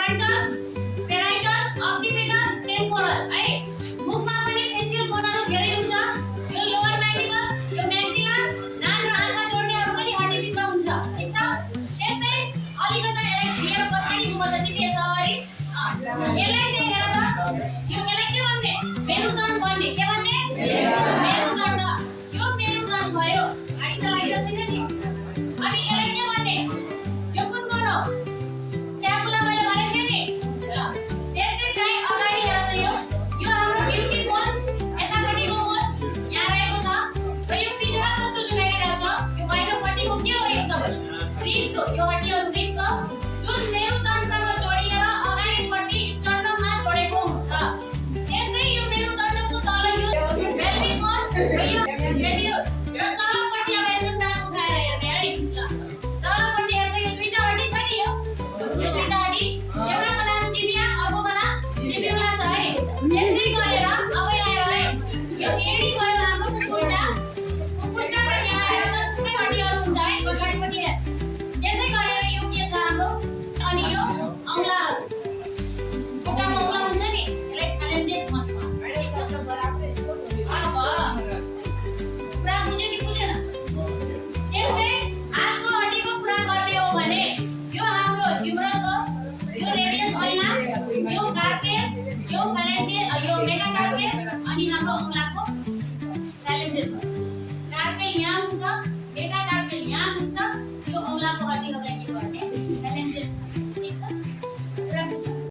Frontal, parietal, अक्सिपिटल, temporal है। मुखमा पनि फेसियल बोनहरू धेरै हुन्छ। यो लोअर म्यान्डिबल, यो म्याक्सिला, नाक र आँखा जोड्नेहरू पनि हड्डीभित्र हुन्छ। ठीक छ? त्यस्तै अलिकता यसलाई क्लियर पछाडिको पद्धति के छ अगाडि यसलाई चाहिँ हेर त यसलाई के भन्ने मेरुदण्ड भन्ने के भन्ने मेरुदण्ड यो मेरुदण्ड भयो अनि त लागिरहेको छैन नि अनि यसलाई के भन्ने यो कुन बोन हो स्क्यापुला मैले भनेको थिएँ नि त्यस्तै चाहिँ अगाडि हेर त यो हाम्रो ब्युटी बोन यतापट्टिको बोन यहाँ रहेको छ र यो पिजरा जस्तो जुनाइरहेको छ यो बाहिरपट्टिको के हो यो सबै रिब्स हो यो हड्डीहरू रिब्स हो जुन मेरुदण्डसँग जोडिएर अगाडिपट्टि स्टर्नममा जोडेको हुन्छ। त्यस्तै यो मेरुदण्डको तल यो पेल्भिक बोन र यो तलपट्टि अब यसो नाक उठाएर हेर्ने है तलपट्टि हेर्दा यो दुईटा हड्डी छ नि यो दुईटा हड्डी एउटाको नाम टिबिया अर्कोको नाम टिबिउला छ है। त्यसै गरेर अब यहाँ हेर है यो एडी गएर हाम्रो कुकुर्चा र यहाँ हेर्दा थुप्रै हड्डीहरू हुन्छ है पछाडिपट्टि। त्यसै गरेर यो के छ हाम्रो अनि यो औँला खुट्टाको औँला हुन्छ नि यसलाई फ्यालेन्जेस भन्छ। कुरा बुझ्यो कि बुझेन? त्यस्तै हातको हड्डीको कुरा गर्ने हो भने यो हाम्रो ह्युमरस हो यो रेडियस अल्ना यो कार्पेट यो फ्यालेन्जे यो मेटाकार्पेट अनि हाम्रो औँलाको